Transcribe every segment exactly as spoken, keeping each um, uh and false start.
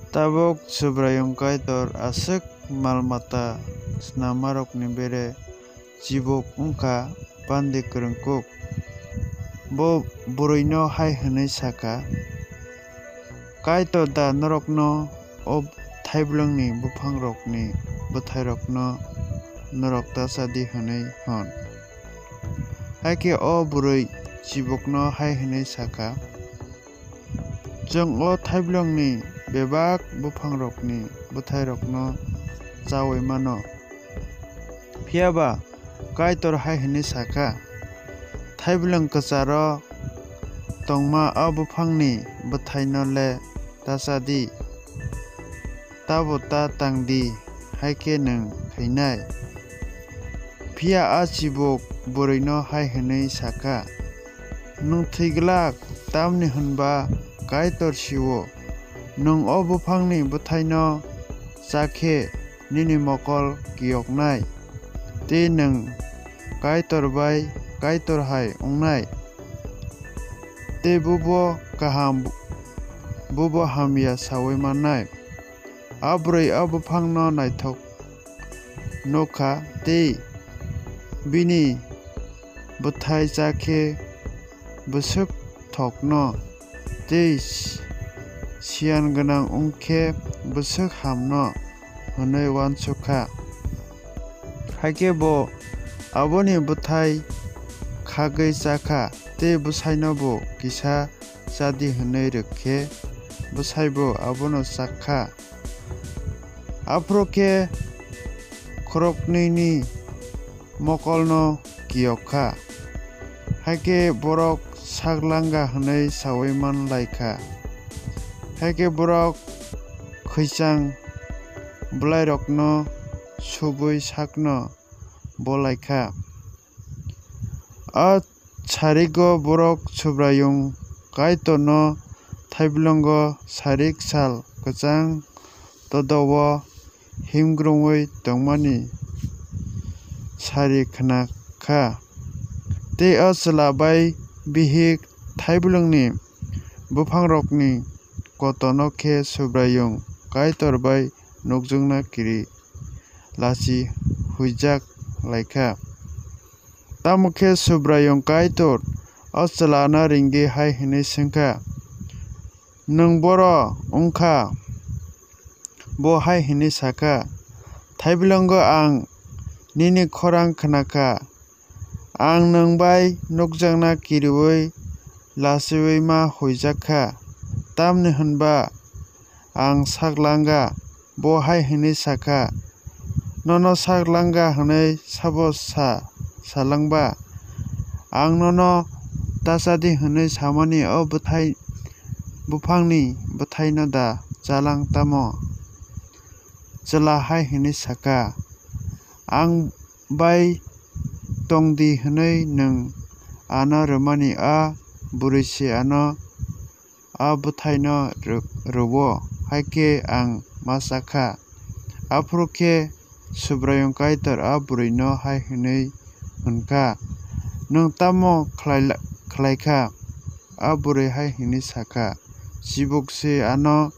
Tabuk Subraiyung Kaitor aswk mal-mata snammarokni bere chibuk wng kha pandi kwrwng kuk. Bo bwrwino hai hwnwi sa kha, Kaitor da norokno o thaiblwngni buphangrokni bwthairokno norok ta cha di hwnwi hwn? Hakhe o bwrwi chibukno hai hwnwi sa kha, Chwng o thaiblwngni bebak buphangrokni bwthairokno chaui mano. Phiya ba Kaitor hai hwnwi sa kha, Thaiblwng kwcharo tongma a buphangni bwthaino le ta cha di, tabo ta tang di, hai khe nwng thwinai. Phiya a chibuk bwrwino hai hwnwi sa kha, Nwng thwi glak, tamni hwn ba Kaitor si-o, nwng o buphangni bwthaino cha khe nini mokol kiyoknai, tei nwng Kaitor bai Kaitor hai wngnai. Tei bubo kaham, bubo hamya saui mannai. A bwrwi a buphangno naithok nuk kha tei bini bwthai cha khe bwswk thokno tei siyan gwnang wng khe bwswk hamno hwnwi uansuk kha. Hakhe bo aboni bwthai khagwi cha kha tei bwsaino bo kisa cha di hwnwi rwk khe bwsaibo abono chak kha. Aphuru khe khoroknwini mokolno kiyok kha. Hakhe borok sak langga hwnwi saui man lai kha. Hakhe borok khwichang bwlairokno subui sakno bo lai kha. A sarigo borok Subraiyung Kaitorno thaiblwngo sarik sal kwchang todo-o himgrungwi tongmani sari khna kha. Tei o chwla bai bihik thaiblwngni buphangrokni kotorno khe Subraiyung Kaitor bai nukjakna kiri lachi huijak lai kha. Tamo khe Subraiyung Kaitor o chwlano ringwi hai hwnwi swng kha, Nwng boro wng kha? Bo hai hwnwi sa kha, Thaiblwngo ang nini khorang khna kha, ang nwng bai nukjakna kiriui lachiui ma huijak kha, tamni hwn ba ang sak langga. Bo hai hwnwi sa kha, Nono sak langga hwnwi sabo sa sa lang ba? Ang nono ta cha di hwnwi samani o bwthai buphangni bwthaino da cha lang tamo? Chwla hai hwnwi sa kha, Ang bai tong di hwnwi nwng ano rwmani a bwrwi se ano a bwthaino rw-, rw-o, hai khe ang ma cha kha. Aphuru khe Subraiyung Kaitor a bwrwino hai hwnwi hwn kha, Nwng tamo khlai la-, khlai kha? A bwrwi hai hwnwi sa kha, Chibuk se ano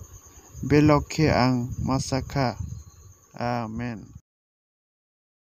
belok khe ang ma cha kha. Amen.